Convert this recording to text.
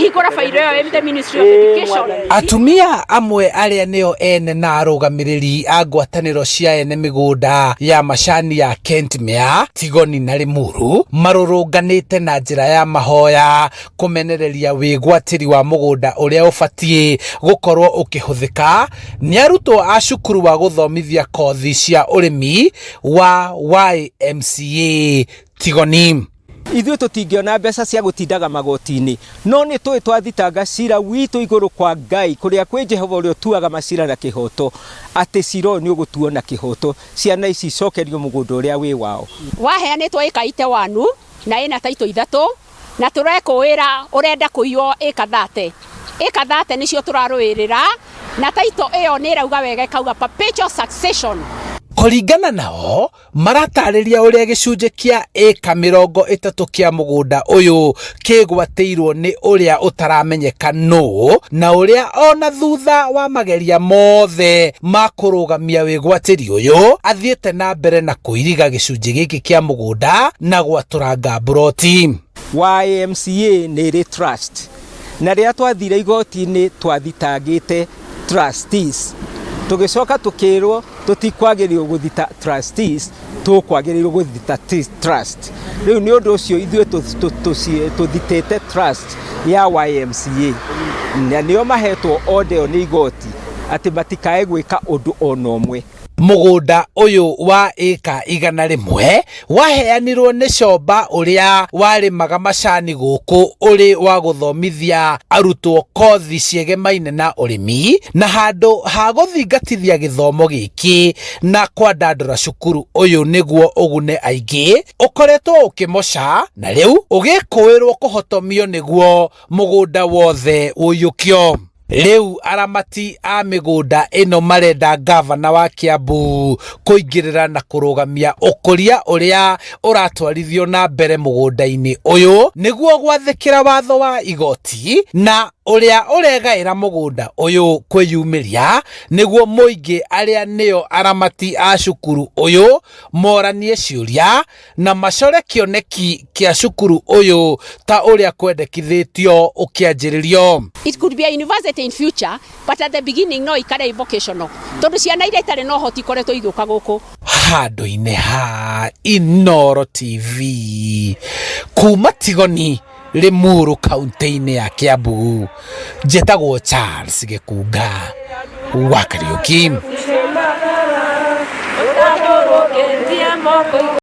Hingũra fairo ĩyo the Ministry of Education. Atumia amwe arĩa nĩo ene na arũgamĩrĩri a ngwatanĩro cia ene mĩgũnda ya macani ya Kentmere, Tigoni na Limuru marũrũnganĩte na njĩra ya mahoya kũmenereria wĩgwatĩri wa mũgũnda ũrĩa ũbatiĩ gũkorwo ũkĩhũthĩka nĩ arutwo a cukuru wa gũthomithia kothi cia ũrĩmi wa YMCA Tigoni. Ithuĩ tũtingĩona mbeca cia gũtindaga magoti-inĩ, no nĩ tũĩ twathitanga cira witũ igũrũ kwa Ngai kũrĩa kwĩ Jehova ũrĩa ũtuaga macira na kĩhoto, atĩ cira ũyũ nĩ ũgũtuo na kĩhoto, ciana ici icokerio mũgũnda ũrĩa wĩ wao. Waheanĩtwo ĩka ite wanu na ĩna taitũ ithatũ na tũrekũĩra ũrenda kũiywo ĩka 30 ĩka 30 nĩcio tũrarũĩrĩra na taito ĩyo nĩ ĩrauga wega ĩkauga perpetual succession. Kũringana nao maratarĩria ũrĩa gĩcunjĩ kĩa ĩka 30 kĩa mũgũnda ũyũ kĩgwatĩirwo nĩ ũrĩa ũtaramenyeka nũ na ũrĩa ona thutha wa mageria mothe ma kũrũgamia wĩgwatĩri ũyũ athiĩte na mbere na kũiriga gĩcunjĩ gĩkĩ kĩa mũgũnda na gwatũranga mburoti. YMCA nĩ ĩrĩ trust, na rĩrĩa twathire igoti-inĩ twathitangĩte trustees, tũgĩcoka tũkĩrwo tũtikwagĩrĩirwo gũthita trustees, tũkwagĩrĩirwo gũthita trust. Rĩu nĩ ũndũ ũcio ithuĩ tũthitĩte trust ya YMCA, na nĩo mahetwo order ĩyo nĩ igoti atĩ matikae gwĩka ũndũ ona ũmwe. Mũgũnda ũyũ wa ĩka 100 waheanirwo nĩ Comba ũrĩa warĩmaga macani gũkũ ũrĩ wa gũthomithia arutwo kothi ciegemaine na ũrĩmi, na handũ ha gũthingatithia gĩthomo gĩkĩ na kwandandũra cukuru ũyũ nĩguo ũgune aingĩ, ũkoretwo ũkĩmoca na rĩu ũgĩkũĩrwo kũhotomio nĩguo mũgũnda wothe ũiyũkio. Rĩu aramati a mĩgũnda ĩno marenda gavana wa Kiambu kũingĩrĩra na kũrũgamia ũkũria ũrĩa ũratwarithio na mbere mũgũnda-inĩ ũyũ nĩguo gwathĩkĩra watho wa igoti na ũrĩa ũregaĩra mũgũnda ũyũ kwĩyumĩria nĩguo mũingĩ arĩa nĩo aramati a cukuru ũyũ moranie ciũria na macore kĩoneki kĩa cukuru ũyũ ta ũrĩa kwendekithĩtio ũkĩanjĩrĩrio. It could be a university in future, but at the beginning no ikare vocational tondu ciana iria itarĩ na ũhoti ikoretwo igĩũka gũkũ. Handũ-inĩ ha Inooro TV kuma Tigoni, Limuru, kaunti-inĩ ya Kiambu, njĩtagwo Charles Gĩkunga wa Kariũki.